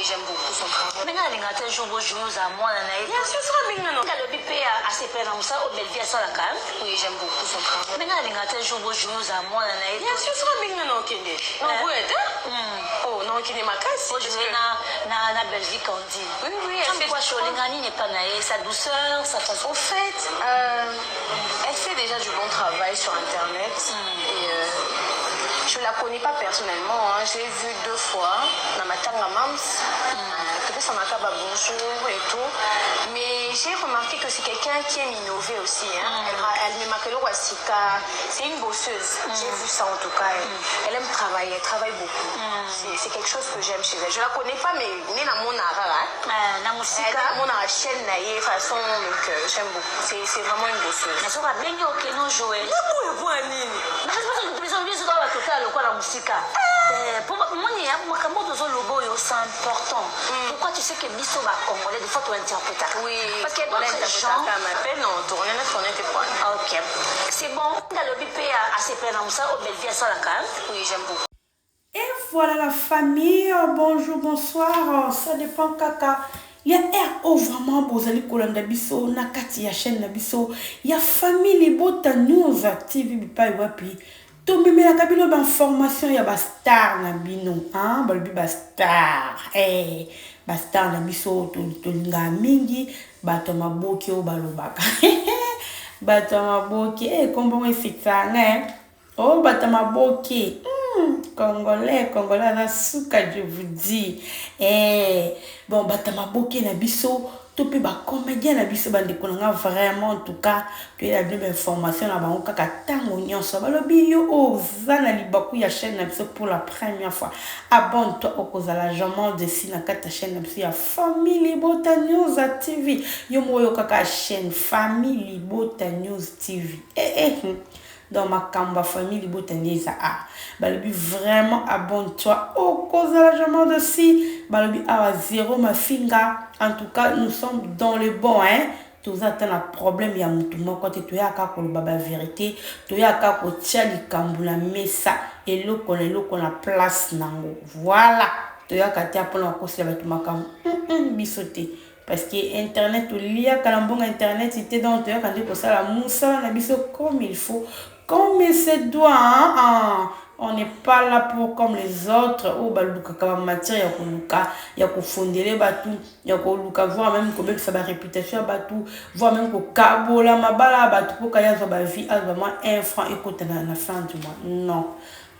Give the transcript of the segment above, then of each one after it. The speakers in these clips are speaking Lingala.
j'aime beaucoup son travail. Ndenge alingaka te jour bojour ozala mwana na ye. Bien sûr, soki abengi nga na Alobi mpe asepela na mosala oyo Bellevue asalaka. Oui, j'aime beaucoup son travail. Ndenge alingaka te jour bojour ozala mwana na ye. Bien sûr, soki abengi nga na okende. Nakoya te. Oh, na okende makasi. Ojouer na Bellevue Kandi. Oui, elle fait Quoi, olinga nini epa na ye? Sa douceur, sa façon. Au fait, elle fait déjà du bon travail sur Internet. Et je la connais pas personnellement, hein. Je l'ai vue deux fois dans matanga Mams. Peut-être son akaba bonjour et tout. Mais j'ai remarqué que c'est quelqu'un qui aime innover aussi. Hein. Elle me marque le sika. C'est une bosseuse. J'ai vu ça en tout cas. Elle aime travailler, elle travaille beaucoup. C'est quelque chose que j'aime chez elle. Je la connais pas, mais née dans mon ara. Hein. Na Elle mosika. est dans mon chaîne, na ye, façon, donc j'aime beaucoup. C'est vraiment une bosseuse. Nasoki abengi, okende ojoue. Boye nini? Biso kaka batotala lokola mosika po moni makambo tozoloba oyo, c'est important. Pourquoi? Tu sais que biso bacongolais, des fois tointerprétaka. Oui, parce que voilà, d'autres gens m'appelle, non, tourner na tourner te point. Ok, c'est bon. Alobi mpe asepela na mosala oyo Bellevue asalaka. Oui, j'aime beaucoup. Et voilà la famille, bonjour, bonsoir, ça dépend kaka ya RO. Vraiment bozali kolanda biso na kati ya chaîne na biso ya Famille Libota News TV, bipai wapi tomemelaka bino bainformation ya bastar na bino, hein? Balobi bastar, eh, bastar na biso tolingaka mingi, bato ya maboki oyo balobaka bato ya maboki, eh, kombongo esekisaka ngai, eh? Oh, bato ya maboki, congolais, congolais aza suka, je vous dis, eh, bon, bato ya maboki na biso to mpe bacomédien na biso, bandeko na nga, vraiment, en tout cas toyela bino bainformation na bango kaka ntango nyonso. Balobi yo oyo oza na libaku ya chaîne na biso pour la première fois, abonne-toi, okozala jamais déçu na kati ya chaîne na biso ya Famille Libota News TV. Yo moko oyo kaka chaîne Famille Libota News TV, eh, eh. Donc makambo ya Famille Libota nde eza a. Balobi vraiment abonne-toi, okozala jamais déçu. Balobi awa zéro mafinga. En tout cas, nous sommes dans le bon, hein. Toza ata na problème ya motu moko te. Toyaka koloba bavérité, toyaka kotia likambo na mesa, eloko na eloko na place nango. Voilà, toyaka te mpona kokosela bato makambo, biso te, parce que internet toliaka na mbongo internet te. Donc toyaka nde kosala mosala na biso comme il faut, comme il se doit, hein? Ah, on n'est pas là pour comme les autres oyo balukaka bamatière ya koluka ya kofondele bato, ya koluka voire même kobebisa baréputation ya bato, voire même kokabola mabala ya bato mpo kaya azwa bavie, azwa mwa un franc ekota na fin du mois. Non,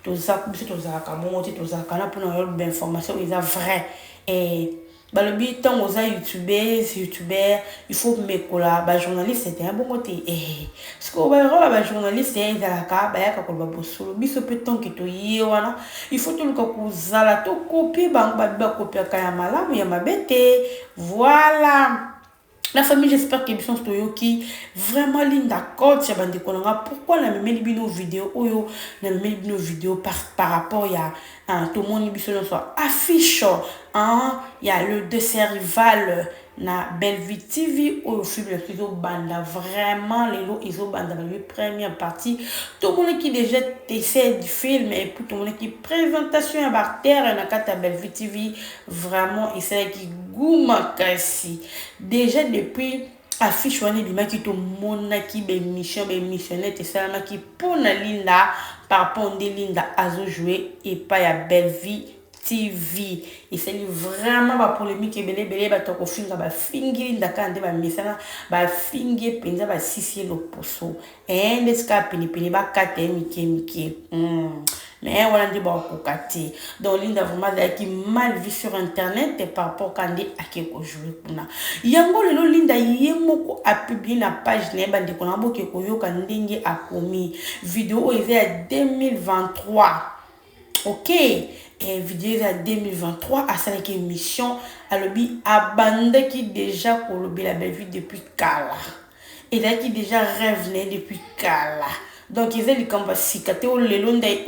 toza biso tozalaka bongo te. Tozalaka na mpona oyoloba information oyo eza vrai. Eh, balobi ntango oza youtubeuse, youtuber, il faut mekola bajournaliste te ya bongo te. Eh, parce que barole ya bajournaliste ezalaka bayaka koloba bosolo. Biso mpe tonke toye wana, il faut toluka kozala tokopie bango. Babi bakopiaka ya malamu, ya mabe te. Voilà la famille, j'espère que biso toyoki vraiment Linda Coach ya bandeko na nga. Pourquoi namemeli bino video oyo? Namemeli bino video par rapport ya tomoni biso nyonso affiche, hein, ya Le Dessert Rival na Bellevue TV, oyo film na biso ezobanda vraiment lelo, ezobanda. Balobi première partie, tomonaki déjà teaser du film et puis tomonaki présentation ya baacteur na kati ya Bellevue TV. Vraiment esalaki goût makasi. Déjà depuis affiche wana ebimaki, tomonaki baémission, baémissionnette esalamaki mpona Linda par rapport nde Linda azojoue epai ya Bellevue TV. Esali vraiment bapolémique ebele ebele. Bato ya kofinga bafingi Linda kaka nde bamesana, bafingi ye mpenza, basisi ye loposo nde sika penepene bakata ye mike mike. Mais wana nde bakokoka te. Donc Linda vraiment azalaki mal vu sur internet par rapport ka nde ake kojoue kuna. Yango lelo Linda ye moko apublie na page na ye. Bandeko na, boke koyoka ndenge akomi. Video oyo eza ya 2023, ok, video eza ya 2023. Asalaki émission, alobi abandaki déjà kolobela Bellevue depuis kala, ezalaki déjà rêve na ye depuis kala. Donc eza likambo ya sika te oyo lelo nde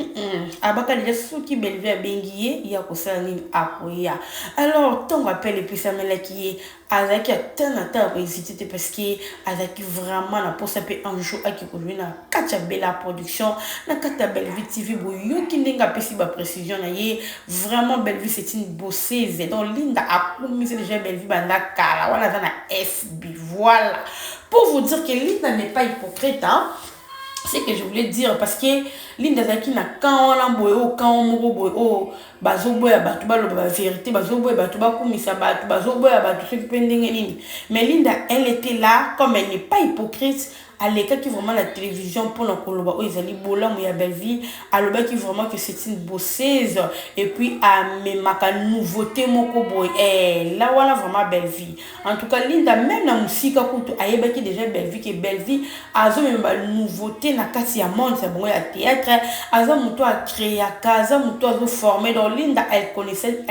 abaka deja soki Bellevue abengi ye ye akosala nini akoya. Alors ntango appel epesamelaki ye azalaki ata na temps ya ko hésiter te parce que azalaki vraiment na posa mpe un jour ake ko jouer na kati ya Bella production na kati ya Bellevue TV. Boyoki ndenge apesi ba précision na ye vraiment Bellevue c'est une bosseuse donc Linda akumisi déjà Bellevue banda kala wana aza na SB voilà. Pour vous dire que Linda n'est pas hypocrite, hein. Ce que je voulais dire, parce que Linda azalaki na camp wana boye oyo camp moko boye oyo bazoboya bato baloba ba vérité, bazoboya bato bakumisa bato, bazoboya bato soki mpe ndenge nini. Mais Linda, elle était là, comme elle n'est pas hypocrite, alekaki vraiment la télévision mpona koloba oyo ezali bolamu ya Bellevue. Alobaki vraiment que c'est une bosseuse et puis amemaka nouveauté moko boye eh, la wana vraiment Bellevue. En tout cas Linda, même na mosika kutu ayebaki déjà Bellevue ke Bellevue azomema banouveauté na kati ya monde ya bango ya théâtre, aza moto acréaka, aza moto azoforme. Donc Linda, elle connaissait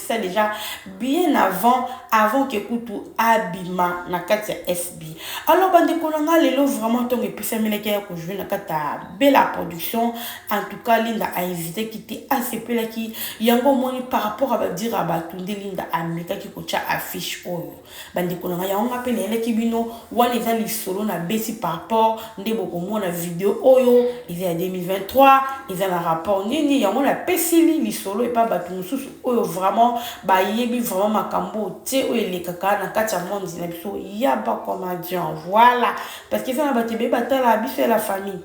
ça déjà bien avant ke kutu abima na kati ya SB. Alors bandeko na nga, lelo vraiment ntongo epesamelaki ya kojouer na kati ya Bella production, en tout cas Linda ahésitaki te, asepelaki yango. Omoni par rapport à badires ya bato nde Linda amekaki kotya affiche oyo. Bandeko na ngai, yango nga mpe nayelaki bino wana eza lisolo na besi par rapport nde bokomona video oyo eza ya 2023, eza na rapport nini. Yango napesili lisolo epa bato mosusu oyo vraiment bayebi vraiment makambo te oyo elekaka na kati ya monde na biso ya bacomédien. Voilà, parce que eza na bato ebele batala biso ya la famille.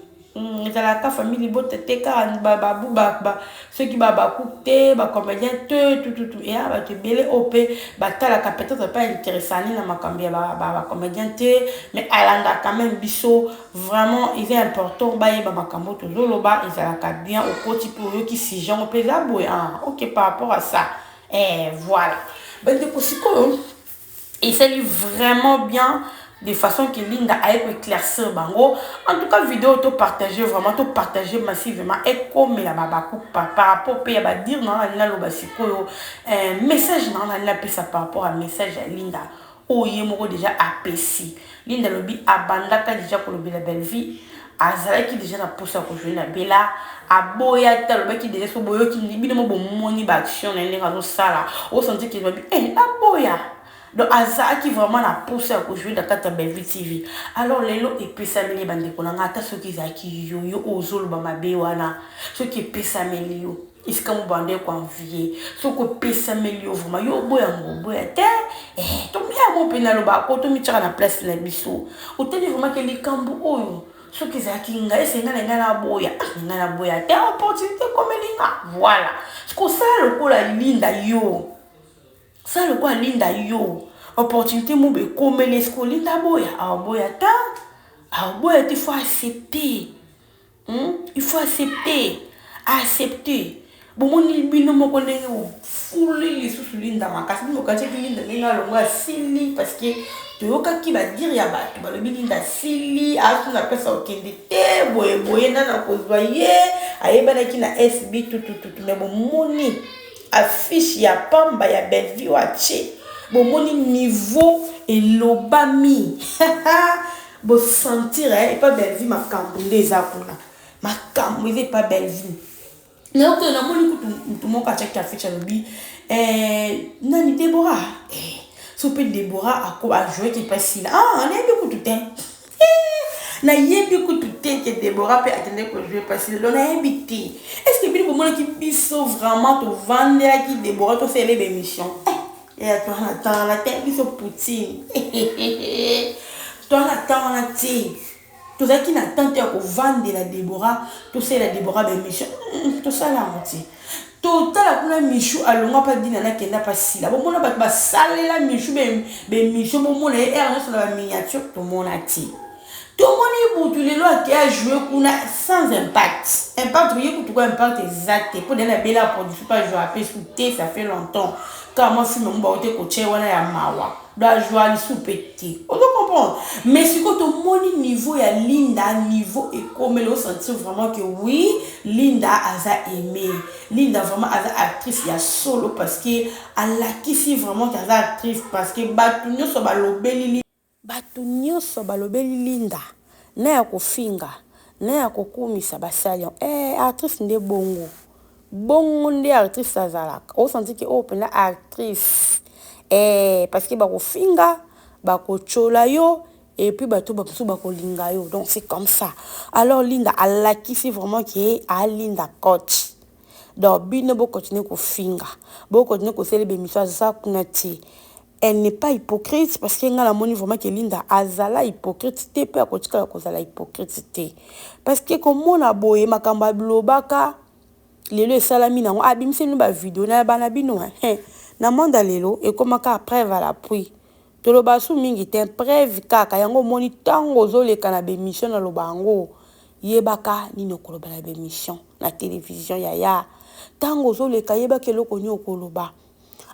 Ezalaka famille libota te kaka babu soki babaku te, bacomédien te, tututu eya bato ebele oyo mpe batalaka, peut-être pas intéressani na makambo ya bacomédien te, mais alandaka quand même biso. Vraiment eza important bayeba makambo tozoloba, ezalaka bien. Okoti mpe oyoki sujet yango mpe eza boye. Ah, ok, par rapport à ça, eh, voilà bandeko, sikoyo esali vraiment bien de façon que Linda aye koéclaircir bango. En tout cas vidéo topartage, vraiment topartage massivement, ekomela babaku par rapport mpe ya badires na nga naloba sikoyo, message na nga napesa par rapport à message ya Linda oyo ye moko déjà apesi. Linda alobi abandaka déjà kolobela Bellevue, azalaki déjà na posa ya kojouer na Bela, aboya te. Alobaki déjà so boyoki bino mo bomoni baaction na ye ndenge azosala, osentir ke babi aboya. Donc azalaki vraiment na posa ya kojouer na kati ya Bellevue TV. Alors lelo epesameli bandeko na nga, ata soki ezalaki yo, yo oyo ozoloba mabe wana, soki epesameli yo esika mobanda koenvier, soki opesameli yo vraiment, yo oboyango, oboya te. Tomiyango mpe nalobaka ko tomitiaka na place na biso. Otali vraiment ke likambo oyo soki ezalaki ngai, ese ngai na ngai naboya, ngai naboya te, opportunité ekomeli nga. Voilà, soki osala lokola Linda, yo sala lokola Linda, yo opportunité mo ekomeli, eske olinda aboya? Aoboya ta, aoboya te. Il faut accepter, Il faut accepter, accepter. Bomoni bino moko ndenge ofuli lisusu Linda makasi. Bino okatiaki Linda ndenge alongo asili, parce que toyokaki badires ya bato balobi Linda asili, azonga mpesa okende te boyeboye nana kozwa ye ayebanaki na SB tutututu. Mais bomoni affiche ya pamba ya Bellevue oyo atie, bomoni niveau elobami, bosentir epa Bellevue makambo nde eza kuna, makambo eza epa Bellevue. Nayoki namoni kutu mutu moko atiaki affiche, alobi nani, Debora, so mpe Debora ajouaki epa Sila. Ah, nayebi kutu te, nayebi kutu te ke Debora mpe akende kojouer epa Sila. Donc nayebi te, est ce que bino bomonaki biso vraiment tovandelaki Debora tosalela baémission ya towana tangana te? Biso Poutine towana tangana te, tozalaki na tante ya kovandela Debora, tosalela Debora baémission, tosala yango te. Totala kuna Michu alongwa mpa Dina, nakenda mpa Sila. Bomona bato basalela Michu baémission, bomona ye ere nyonso na baminiature, tomona te. Tomoni butu lelo ake ajoue kuna sans impact. Impact oye kutu kwa impact eza te mpo dena Bela production mpe ajoue ape su te. Ça fait longtemps kaka mwa film yango baote kotia wana ya mawa, do ajoua lisu mpe te, ozo comprendre. Mais sikoyo tomoni niveau ya Linda, niveau ekomeli, osentir vraiment que oui, Linda aza aimé, Linda vraiment aza actrice ya solo, parce que alakisi vraiment ke aza actrice, parce que bato nyonso balobeli, bato nyonso balobeli Linda na ya kofinga. Na ya kokumisa basali yango. Eh, actrice nde bongo. Bongo nde actrice azalaka. Osanti ke oyo mpenza actrice. Eh, parce que bakofinga, bakotyola yo, et puis bato bamosusu bakolinga yo. Donc c'est comme ça. Alors Linda alakisi vraiment ke alinda coach. Donc bino bokontinue kofinga, bokontinue kosala bémission, aza kuna te. Elle n'est pas hypocrite, parce que nga namoni vraiment ke Linda azala hypocrite te, mpe akotikala kozala hypocrite te, parce que komona boye makambo alobaka lelo esalami nango, abimisi bino bavideo na bana bino na monde. Lelo ekomaka preuve à l'appui. Toloba su mingi te, preuve kaka yango. Omoni, ntango ozoleka na bémission, naloba yango, yebaka nini okoloba na bémission na télévision. Yaya, ntango ozoleka, yebaka eloko nini okoloba.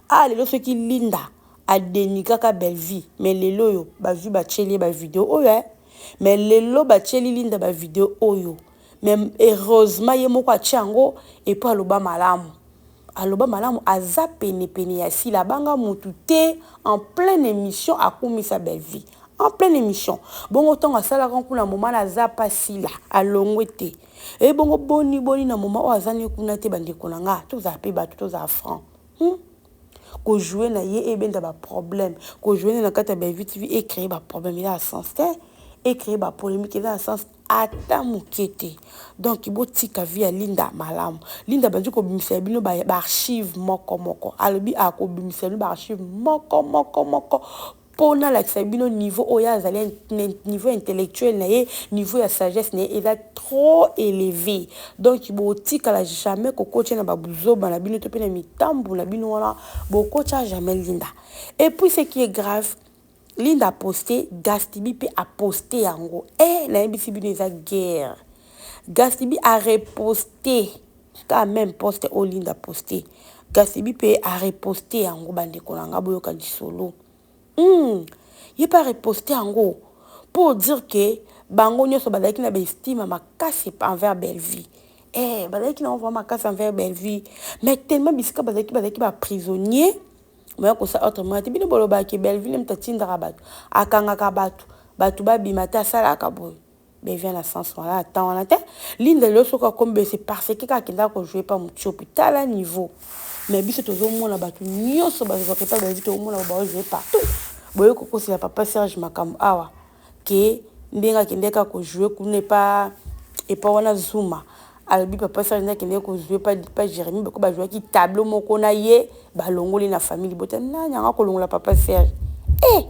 Ah, lelo soki Linda adenikaka Bellevie, mais lelo oyo bazwi, batieli ye bavideo oyo, eh? Mais lelo batieli Linda bavideo oyo, mais heureusement ye moko atia yango. Et puis aloba malamu, aloba malamu, aza penepene ya Sila, abanga mutu te. En pleine émission akumisa Bellevie, en pleine émission. Bongo ntango asalaka kuna moma na aza pa Sila, alongwe te. E bongo boni boni na moma oyo aza ne kuna te? Bandeko na nga, tozala mpe bato, tozala franc, Kojouer na ye ebenda baproblème, kojouer na kati ya Bellevue TV ecréer baproblème, eza na sens te. Ecréer bapolémique, eza na sens ata moke te. Donc botika vie ya Linda malamu. Linda bandi kobimisa bino baarchive moko moko. Alobi akobimisa bino baarchive moko moko moko mpo nalakisa bino niveau oyo azali, niveau intellectuel na ye, niveau ya sagesse na ye eza trop élevé. Donc botikala jamais kokotia na babuzoba na bino to mpe na mitambu na bino wana, bokotia jamais Linda. Et puis ce qui est grave, Linda aposte, Gastibi mpe aposte yango. E nayebisi bino, eza guerre. Gastibi areposte ka même poste oyo Linda poste, Gastibi mpe areposte yango. Bandeko na nga, boyoka lisolo. Ye mpe areposte yango pour dire ke bango nyonso bazalaki na baestime makasi envers Bellevie. Eh, bazalaki na vraiment makasi envers Bellevie, mais tellement bisika bazalaki, bazalaki baprisonnier, moya kosala autrement te. Bino bolobaki Bellevie nde moto atindaka bato, akangaka bato, bato babima te, asalaka boye. Bellevie na sens wana ata wana te. Linda lelo soki akomi, c'est parce que kaka akendaka kojouer pa Mutiopi. Tala niveau. Mais biso tozomona bato nyonso bazwaka epa Bellevie, tozomona baojouer partout. Boye kokosela papa Serge makambo awa ke ndenge akendeki kojouer kuna epa wana Zuma. Alobi papa Serge nde akendeki kojouer pa Jérémi, bako bajouaki tableau moko na ye, balongoli na famille libota. Nani anga kolongola papa Serge? E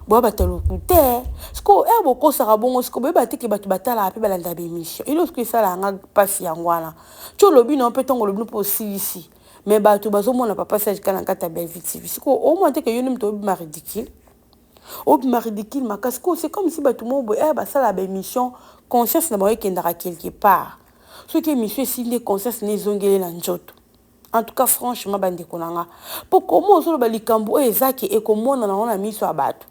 boya bato ya lokuta siko e bokosaka bongo. Siko boyeba te ke bato batalaka mpe balanda baémission. Elo siko esalaka nga mpasi yango wana. Ti olobi na mpe ntongo, olobi no mpe osilisi, mais bato bazomona papa Serge kaka na kati ya Bellevue TV. Siko omona te ke yo nde moto obima ridicule, obima ridicule makasi ko. C'est comme si bato moko boye eh, basala baémission, conscience na bango ekendaka quelque part. Soki émission esili nde conscience na ezongeli na nzoto. En tout cas, franchement, bandeko na nga, mpo komo ozoloba likambo oyo ezaki ekomonana ngo na miso ya bato,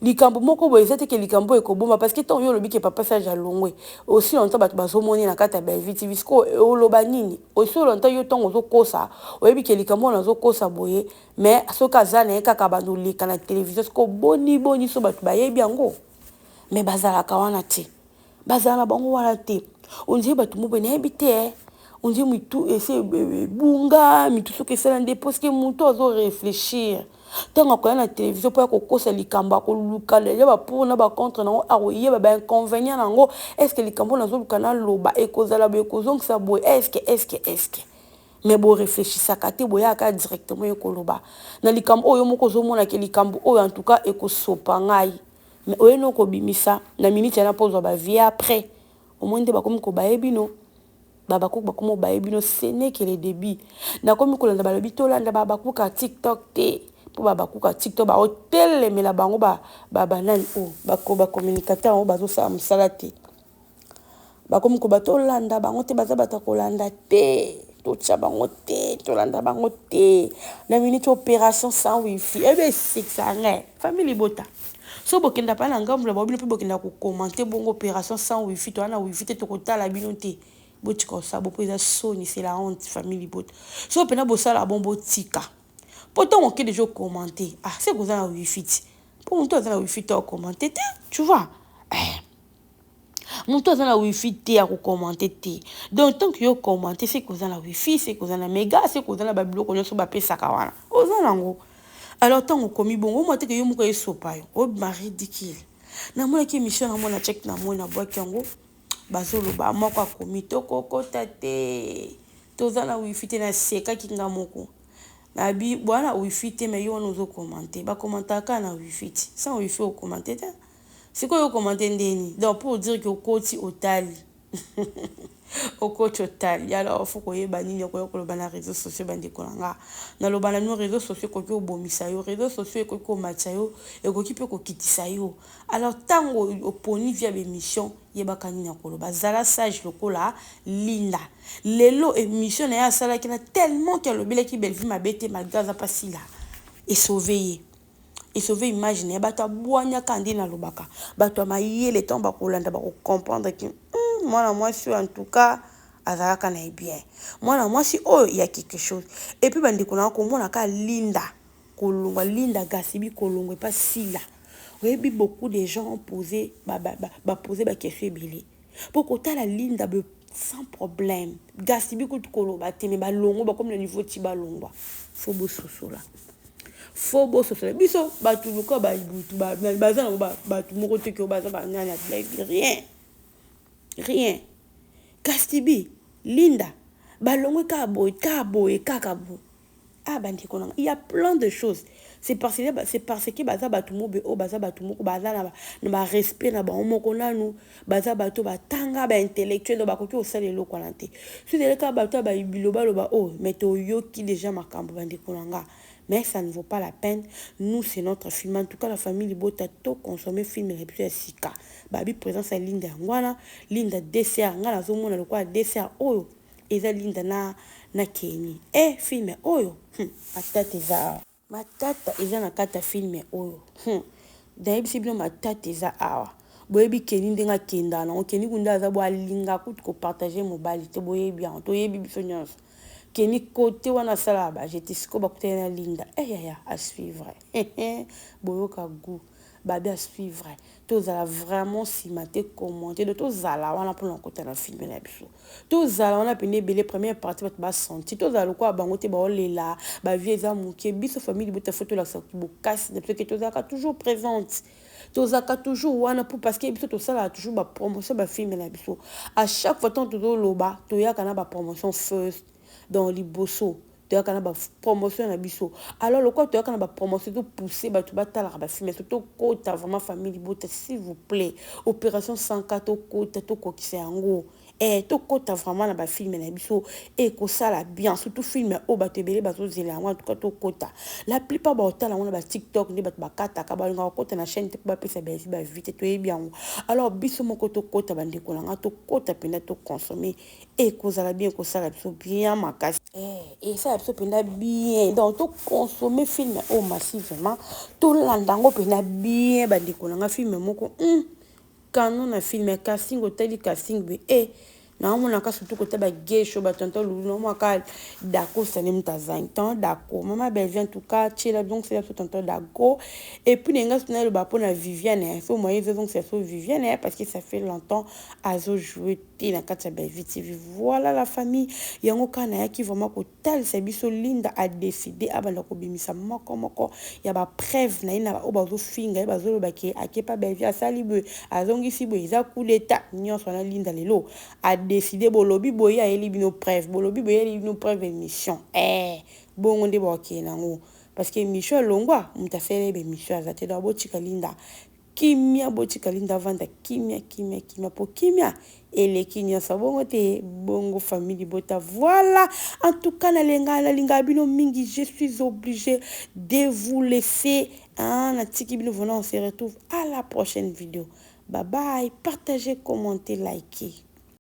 likambo moko boye eza te ke likambo oyo ekoboma, parce que ntango yo olobi ke papa Serge alongwe, aussi longtemps bato bazomoni na kati ya Bellevue TV, siko oloba nini? Aussi longtemps yo ntango ozokosa, oyebi ke likambo oyo nazokosa boye, mais soki aza na ye kaka bando oleka na télévision, siko boni boni so bato bayebi yango? Mais bazalaka wana te, bazala na bango wana te. On dirait bato mo boye, nayebi te, on dirait mitu ese ebunga mitu. Soki esala nde parce que motu azoréfléchir ntango akoya na télévision mpo ya kokosa likambo, akoluka deja bapour na bacontre nango, akoyeba bainconvénient nango. Est ce que likambo nazoluka naloba ekozala boye, ekozongisa boye? Est-ce, est-ce, est-ce? Mais boréfléchisaka te, boyaka directement ekoloba na likambo oyo moko ozomonaka likambo oyo en tout cas ekosopa ngai, mais oyeni okobimisa na minute yana mpo ozwa bavie. Après omoni nde bakomi kobaye bino, babakuku bakomi kobaye bino. Ce n'est que le début. Nakomi kolanda, balobi tolanda babakuka TikTok te, mpo babakuka TikTok baotelemela bango, banani oyo bacommunicateur yango bazosala mosala te. Bakomi koba tolanda bango te, baza bato ya kolanda te, totya bango te, tolanda bango te. Na minute opération sans wifi ebe esekisa ngai. Famille libota, so bokenda mpa na ngambo na bango, bino mpe bokenda kocommenter bongo opération sans wifi, toza na wifi te, tokotala bino te. Botika kosala bo mpo eza soni, c'est la honte. Famille libota, so mpena bosala bon, botika, mpo ntango oke deja ocommenter, ah, se koza na wifi ti, mpo moto aza na wifi te ocommenter te, tu vois, eh. Moto aza na wifi te akokommente te. Donc tant que yo commente, c'est que oza na wifi, c'est que oza na mega, c'est que oza na babiloko nyonso bapesaka wana, oza nango. Alors ntango okomi bongo, omwa teke yo moko esopa yo obima ridicule. Namonaki émission, namona check, namoni nabwaki yango, bazoloba moko akomi tokokota te, toza na wifi te. Nasekaki nga moko, nabi bwana wifi te, mais yo wana ozokommente. Bakommentaka na wifi te, sans wifi okommente te. Sikoyo okommente ndeni? Donc pour dire que okoti otali, okoti otali. Alors faut koyeba nini okoya koloba na réseau sociaux. Bandeko na nga, naloba na bino, réseau sociaux ekoki kobomisa yo, réseau sociaux ekoki komatisa yo, ekoki mpe kokitisa yo. Alors ntango oponi via bémission, yebaka nini ya koloba, zala sage lokola Linda. Lelo émission na ye asalaki na tellement ke alobelaki Bellevue mabe te, malgré aza mpasi la esauve ye, esauve image na ye. Bato abwanyaka nde nalobaka, bato ya mayele, ntango bakolanda bakocomprendre ke mwana mwasi oyo en tout cas azalaka na ye bien, mwana mwasi oyo ya quelque chose. Et puis bandeko na komona kaka Linda kolongwa, Linda Gasibi kolongwa epa Sila, oyebi, beaucoup de gens ont posé, bapose baquestion ebele mpo kotala Linda be sans problème, Gasibi kutu koloba te, mais balongwa, bakomi na niveau ti balongwa. Faut bososola, faut bososola. Biso bato lokola babutu baza nango, bato moko te ke baza banani ya rien, rien. Gasibi, Linda balongwe kaka boye, kaka boye, kaka boye. Ah, bandeko nanga, il y a plein de choses. C'est parce que baza bato mobe oyo baza bato moko baza na barespect na bango moko. Nanu baza bato batanga, baintellectuel, donc bakoki kosala eloko wana te. Soki ezali kaka bato ya bilobaloba oyo, mais toyoki déjà makambo, bandeko na nga. Mais ça ne vaut pas la peine. Nous, c'est notre film. En tout cas, la famille libota, to consommer film na biso ya sika. Babi présence ya Linda yango wana, Linda dessert, nga nazomona lokola dessert oyo eza Linda na Keni. E film oyo, matata eza awa, matata eza na kati ya film oyo. Nayebisi bino, matata eza awa. Boyebi Keni ndenge akendaka nango. Keni kunda aza bo alinga kutu kopartage mobali te. Boyebi yango, toyebi biso nyonso. Keni kote wana asalaka bajete. Sikoyo bakutani na Linda. Eyaya, à suivre, boyoka goût. Babi à suivre, tozala vraiment nsima te, commenter. Donc tozala wana mpona kokota na film na biso, tozala wana pene ebele. Première partie, bato basanti tozala lokola bango te, baolela bavie eza moke. Biso famille libota, faut tolakisa bokasi na biso ke tozalaka toujours présente, tozalaka toujours wana po parce que biso tosalaka toujours bapromotion bafilm na biso. À chaque fois ntango tozoloba, toyaka na bapromotion first, donc liboso toyaka na bapromotion na biso. Alors lokola toyaka na bapromotion, topousse bato batalaka bafilm so. Tokota vraiment, famille libota, s'il vous plaît. Opération 100K, tokota, tokokisa yango. Tokota vraiment na bafilm na biso, ekosala bien, surtout film oyo bato ebele bazozela yango. En tout cas tokota. La plupart baotala yango na baTikTok nde bato bakataka, balingaka kokota na chaîne te mpo bapesa baevi bavues te, toyebi yango. Alors biso moko tokota, bandeko na nga, tokota mpenza, toconsommer, ekozala bien, ekosala biso bien makasi, esala biso mpenza bien. Donc toconsommer film oyo massivement, tolanda yango mpenza bien, bandeko na nga. Film moko kano na film ya casting, otali casting be naomonaka surtout kota bagesho, batonton Lulu, naomonaka Dako sane moto azangi tonton Dako, mama Bellevue. En tout cas tiela donc c'est biso tonton Dako. Et puis ndenge so naloba mpona Viviane, so moyen ezozongisa so Viviane, parce que ça fait longtemps azojouer te na kati ya Bellevue TV. Voilà la famille, yango kaka nayaki vraiment kotalisa biso. Linda adécider abanda kobimisa moko moko ya bapreuve na ye na oyo bazofinga ye, bazoloba ke akepa Bellevue, asali boye, azongisi boye, eza coup d'état nyonso wana. Linda lelo adécider, bolobi boye, ayeli bino preuve, bolobi boye, ayeli bino preuve. Émission bongo nde bakokende nango, parce que émission elongwa, moto asaleli baémission aza te. Donc botika Linda kimia, botika Linda avanda kimia, kimia, kimia, mpo kimia eleki nyonso. Bongo te, bongo famille libota. Voilà, en tout cas nalenga, nalingaka bino mingi. Je suis obligé de vous laisser, hein. Natiki bino vraiment, on se retrouve à la prochaine vidéo. Bye bye, partagez, commentez, likez.